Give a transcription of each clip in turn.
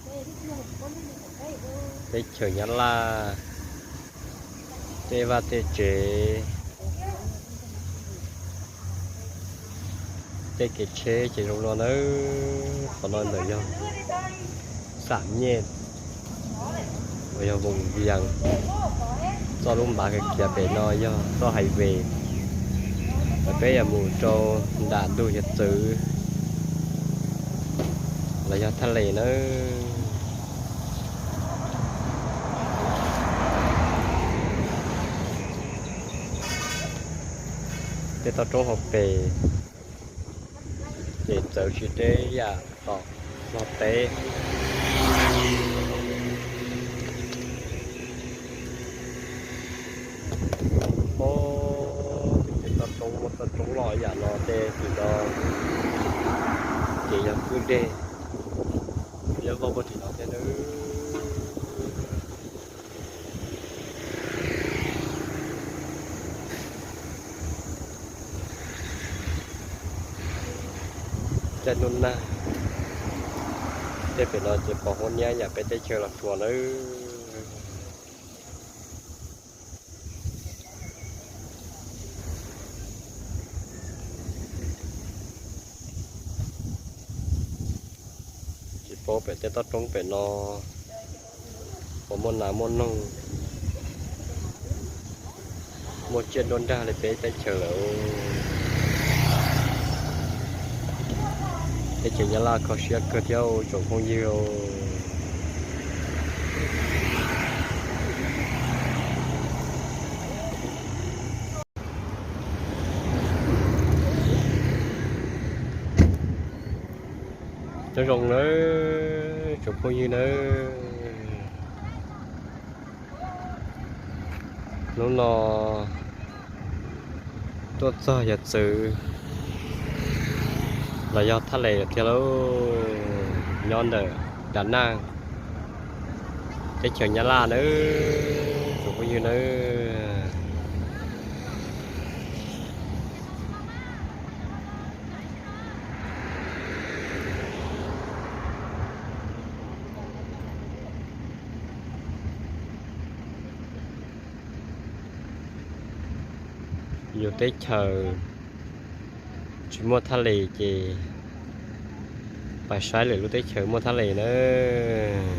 Teb chaws Nyab Laj, tej vaj tej tsev, tej kev tsheb ces zoo no nawb. Qhov no ntawm yog Xam Nyej uas yog Voos Vias, txoj lub npav kiag pem no yog txoj highway uas peb yuav mus rau nram ntug hiav txwv los yog Thaj Les nawb. Tej toj roob hauv pes ces txawv tsis deb yam tom Nplog teb. Ob, tej toj roob, muaj toj roob loj yam no tej tim no ces yog kwj deg, yog vau puag tim no thiab nawb. Caij ntuj nag, tej pem no ces pos huab niab yam peb teb chaws Los Tsuas nawb. Tsis paub pem tej toj roob pem no puas muaj nas muaj noog, muaj tsiaj nruab nrag li peb teb chaws lawm. Teb chaws Nyab Laj kho siab kawg thiab tsoom phooj ywg. Nyob zoo nawb tsoom phooj ywg nawb. Hnub no tuaj txog hiav txwv los yog Thaj Les lawm thiab lauj, nyob ntawm Dam Naj, teb chaws Nyab Laj nawb tsoom phooj ywg nawb. Yus teb chaws tsis muaj Thaj Les ces pais saib lwm lub teb chaws muaj Thaj Les nawb.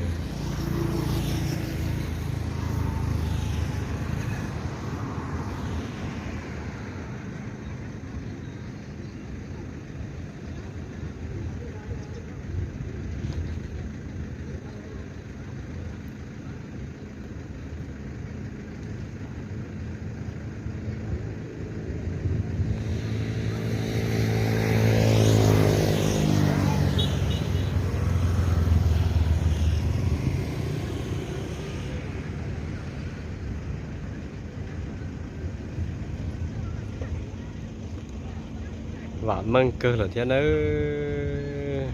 Vam meej kawg lawm thiab nawb.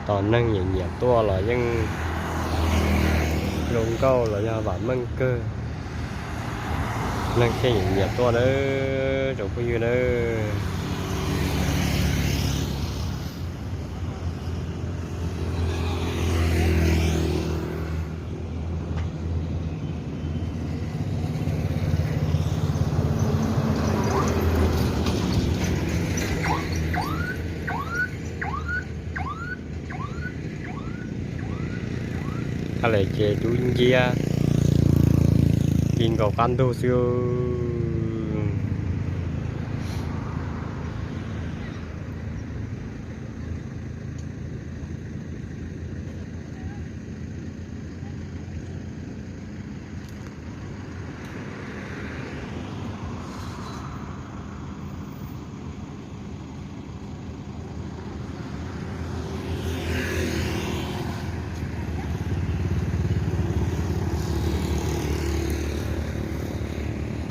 Tos neeg nyiam nyiam tuaj los yeej zoo nkauj los yog vam meej kawg. Neeg thiaj nyiam nyiam tuaj nawb tsoom phooj ywg nawb. Thaj Les ces dub nciab li nkaus qab ntug xwb.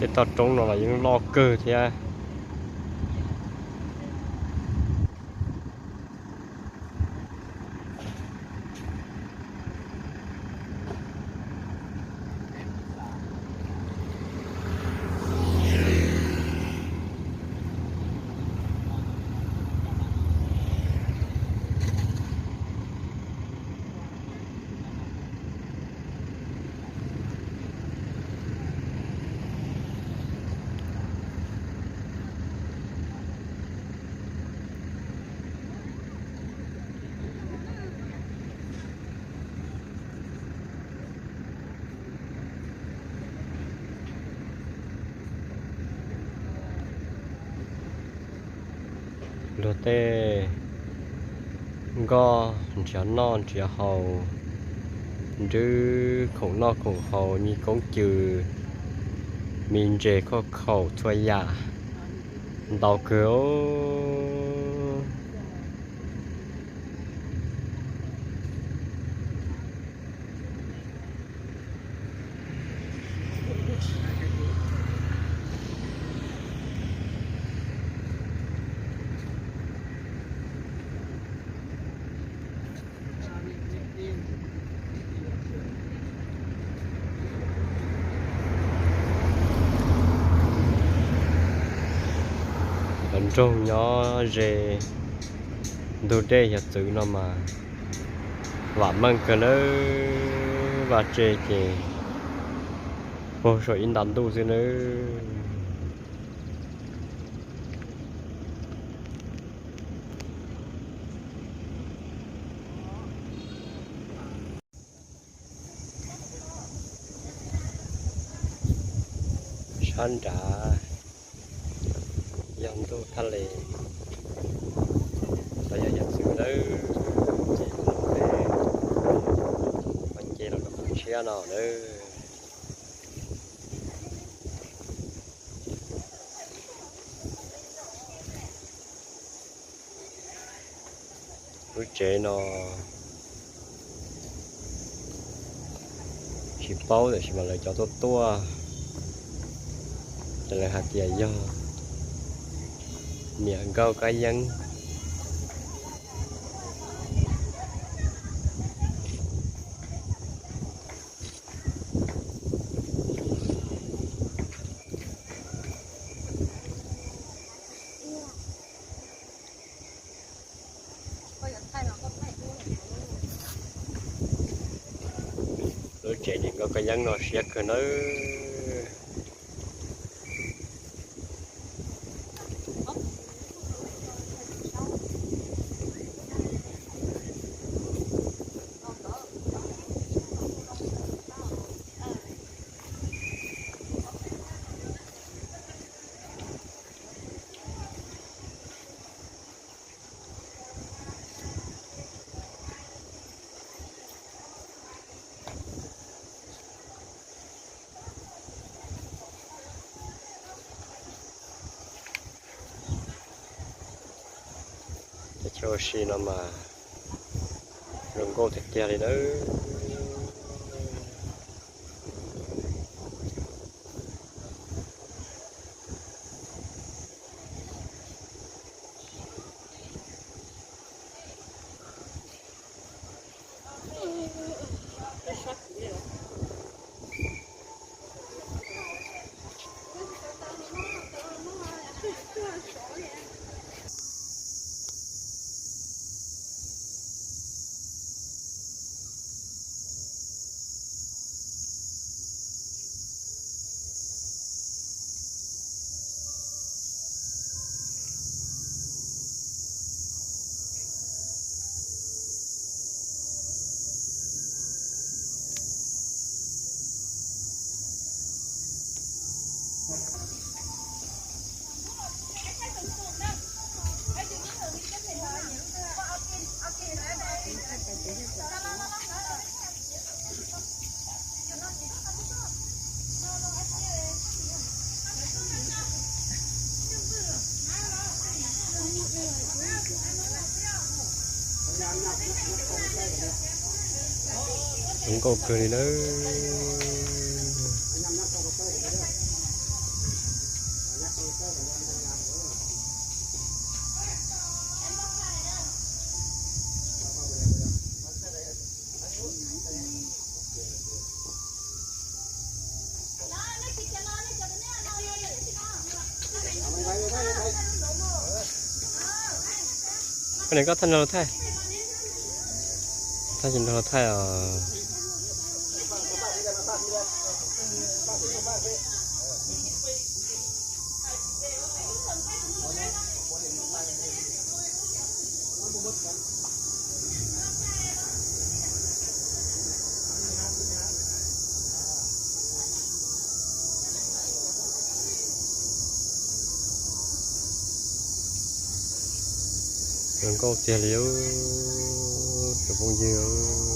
Tej toj roob no los yeej loj kawg thiab. Luag tej nkoj nrhiav noj nrhiav haus, nrwb khoom noj khoom haus, nyiaj koob cws, me ntses khuaj khaum txhua yam ntau kawg. Cov nroog nyob ze ntug dej xyov txwv no mas vam meej kawg nawb. Vaj tse ces puag saum ib nta ntuj xwb nawb. Sab nrad yog ntug thaj les, los yog yam xwm lawm, ces ho nce los rau qhov tshiab no lawm. Lub tsev no tsis paub tiam sis mas lawv cov tuaj tuaj ces lawv hais tias yog niam nkauj kab yeeb. Lub tsev niam nkauj kab yeeb no siab kawg nawb. Cov chaw ua si no mas zoo nkauj tiag tiag li nawb. Zoo nkauj kawg li nawb. Koj ne, koj thaij nrog luag thaij, thaij tsis nrog luag thaij os. Zoo nkauj tiag li tus phooj ywg.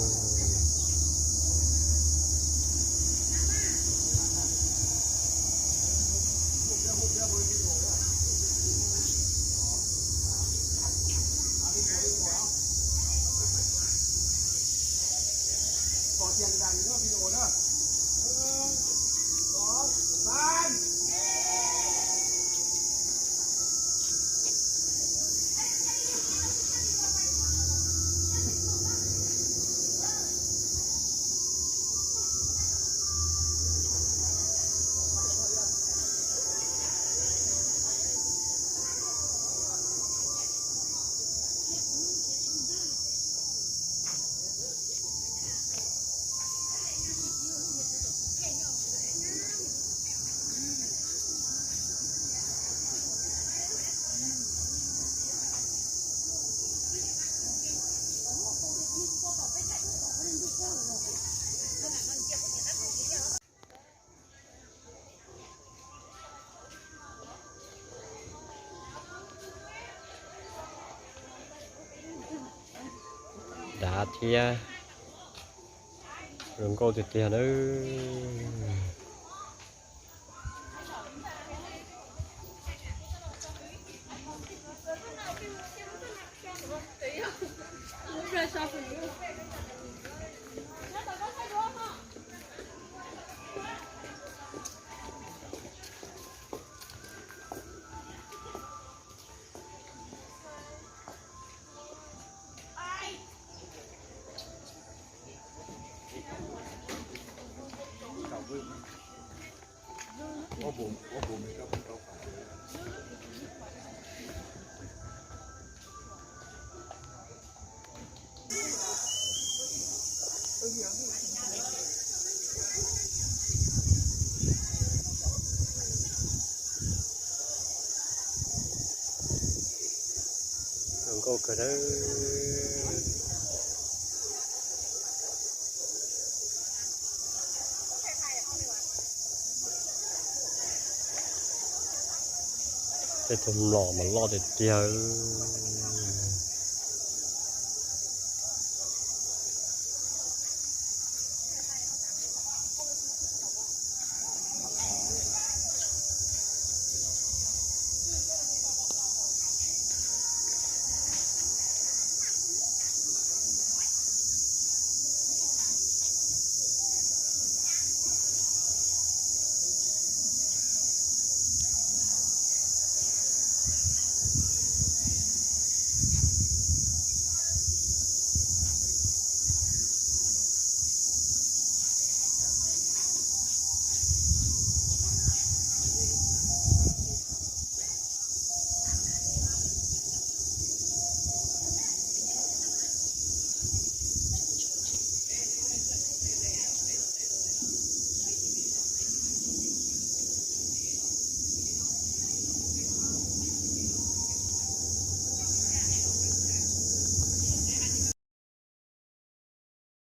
Dav thiab, zoo nkauj tiag tiag nawb. Zoo nkauj kawg nawb. Tej tug mlom mas loj tiag tiag.